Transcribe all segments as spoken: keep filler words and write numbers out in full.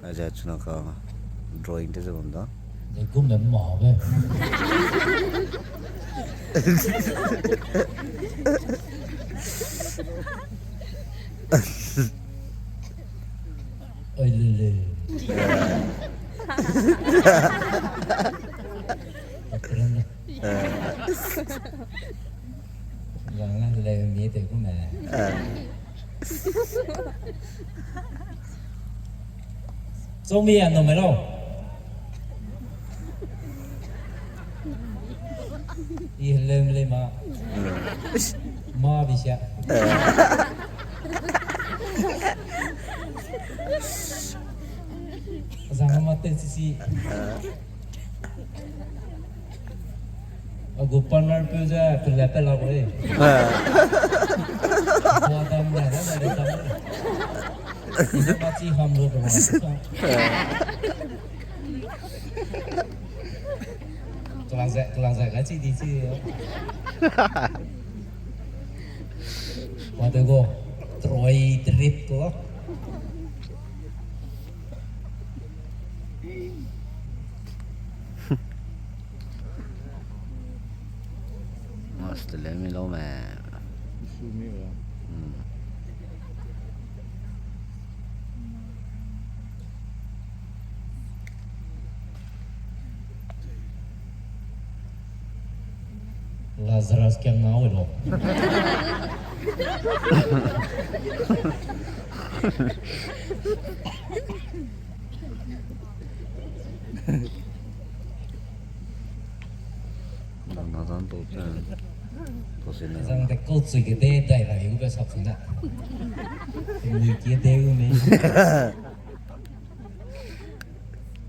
Aze chuna ka drawing te ze bam da. Ze gum de ma be. Ai le le. Yang le le mi te gum e. Zomi a no me lo. I helem le ma. Ma bi sia. Zang ma te si si. A gu partner peu ze pele pe la ko e. Ba dam le na le dam. Ine ma chi ham lo ba. Kelang ze, kelang ze, ga chi di chi. Wa de go, troi trip ko. Must le mi lo me. Su mi lo. Hmm. Lazarus kiang na ui lo. Nang na zang to, eh, to se na. Zang de kau chui ge de dai ra yu be sap sing da. Mui ge de u me.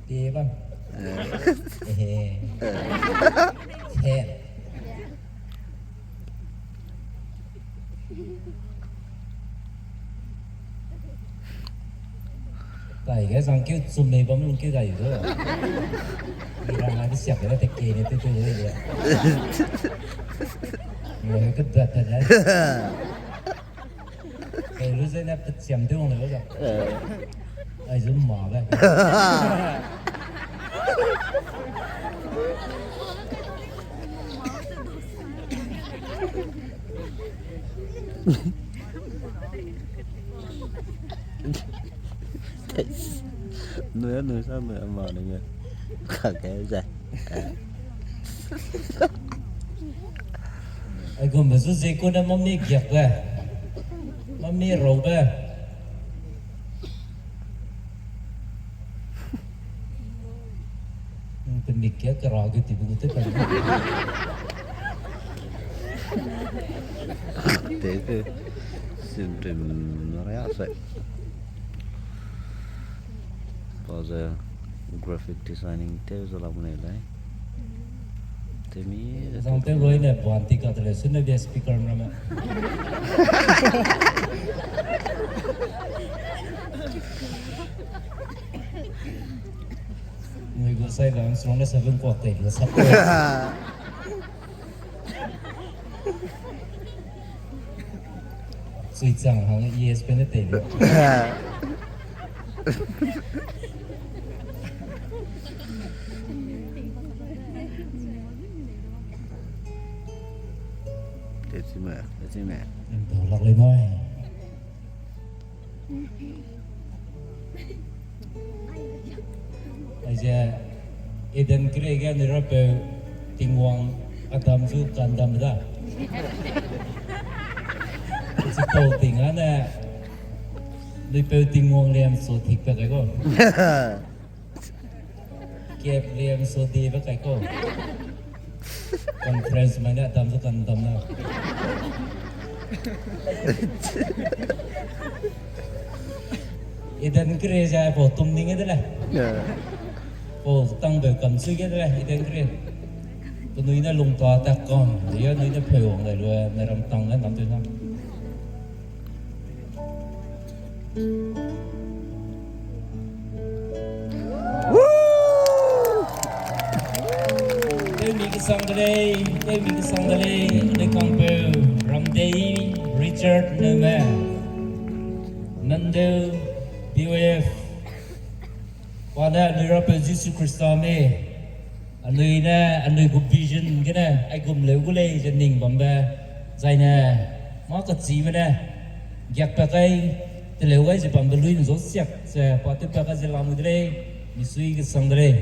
Pe bam. Eh. Eh. Eh. Kai ge zang keu chum mei bam lung keu dai do. Ira ngai de siak de te ke ne tu tu le. Mo ke da da da. Kai lu ze ne pe chiam de wang le ga. Eh. Ai zu ma ga. Nui a nui sa nui a ma nui nge. Ka ke ze. Aigumbe zu ze kune mami giak be. Mami rau be. Pe mik ge kera ge ti bu te kan. Te te. Sim te na ria se. Pa ze graphic designing te ze la mune lei. Te mi zang te roi ne ban ti ka te le sune bia speaker mra me. Nui gu sai lang strong ne seven kuak tei lu sap. Sui chang hang E S P ne tei lu. Tei chi me, tei chi me. Em tau lak lei mai. Aize Eden kere ge anui rapeu Tingwang Adam zu kandam da. Chipau ting ane nuipeu Tingwang liam so thik pe kai ko. Kep liam so di pe kai ko. Conference mai ne Adam zu kandam na. Eden kere ze pau tum ning ge de le. Pau tang be kam sui ge de le, Eden kere. Penui ne lung ta ta kam, ya nui ne peu wang le lu, ne ram tang ne nam tu na. Tewmi kesang de lei, tewmi kesang de lei, ne kangpeu, Ramdei, Richard, Neume, Nandeu, P O F, Pa ne anui Rapeu Jisu Khrista me, anui ne, anui gu vision gene aigum leu gu lei ze ning bambe, zaine mâ kechîme ne, giakpat kai, teleu gai ze bambe luine zau siak ze pa tewpat kai ze lamui de lei, misui kesang de lei.